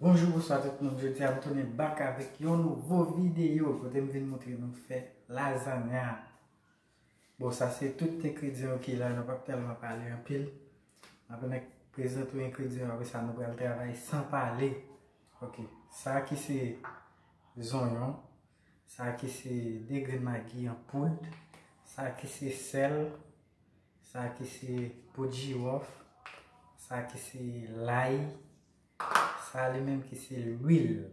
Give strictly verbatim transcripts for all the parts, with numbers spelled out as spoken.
Bonjou, bonswa tout moun. Jodi a m tounen back avèk yon nouvo videyo kote m vin montre nou fè lazanya. Bon, sa se tout engredyan yo ki la, nou p ap tèlman pale anpil. M ap annik prezante w engredyan yo, apre sa nou pral travay san pale. Ok, sa ki se zonyon, sa ki se de grenn magi an poud, sa ki se sèl, sa ki se poud jiwòf, sa ki se lay, sa li menm ki se lwil,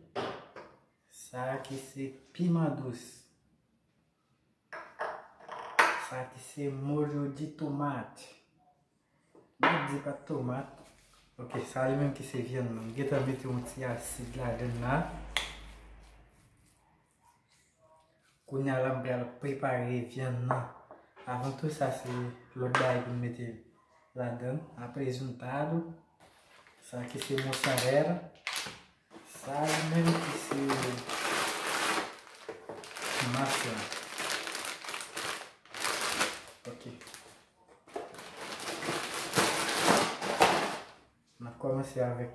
sa ki se piman dous, sa ki se mojo di tomat. M ap di pa tomat. Ok, sa li menm ki se vyann nan. M gentan mete yon ti asid ladann la. Kounye a la, m pral prepare vyann nan. Avan tou, sa se lòt bagay pou m mete ladann. Aprezuntado, sa ki se mozzarella, sa li menm ki se mas la. Ok. N ap kòmanse avèk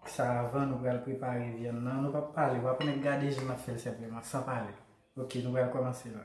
sa avan nou pral prepare vyann nan. Nou p ap pale, w ap annik gade jan n ap fè l senpleman, san pale. Ok, nou pral kòmanse la.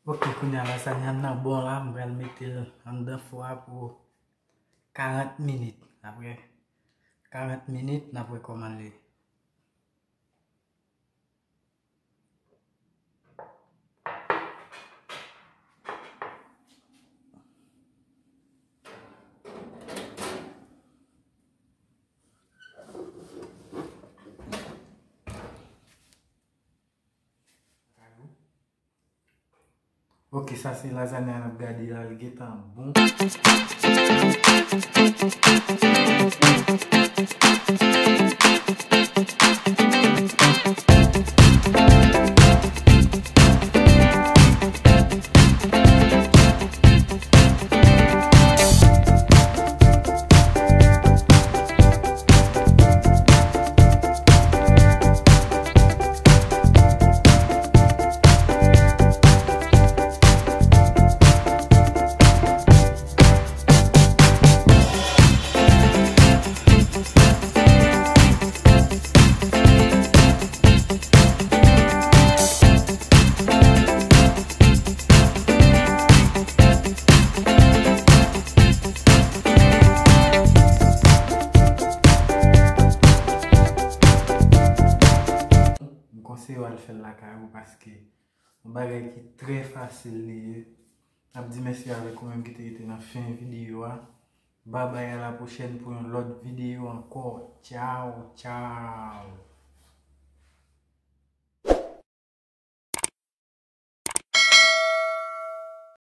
Ok, kounye a lasagna m nan bon la, m pral mete l anndan fou a pou karant minit. Apre karant minit, n ap wè kòman l ye. Ok, sa se lazanya n ap gade la, li gentan bon. M konseye w al fè l lakay ou paske yon bagay ki trè fasil li ye. N ap di mèsi avèk ou menm ki te rete nan fen videyo a. Babay, a la pwochèn pou yon lòt videyo ankò. Tchaw, tchaw.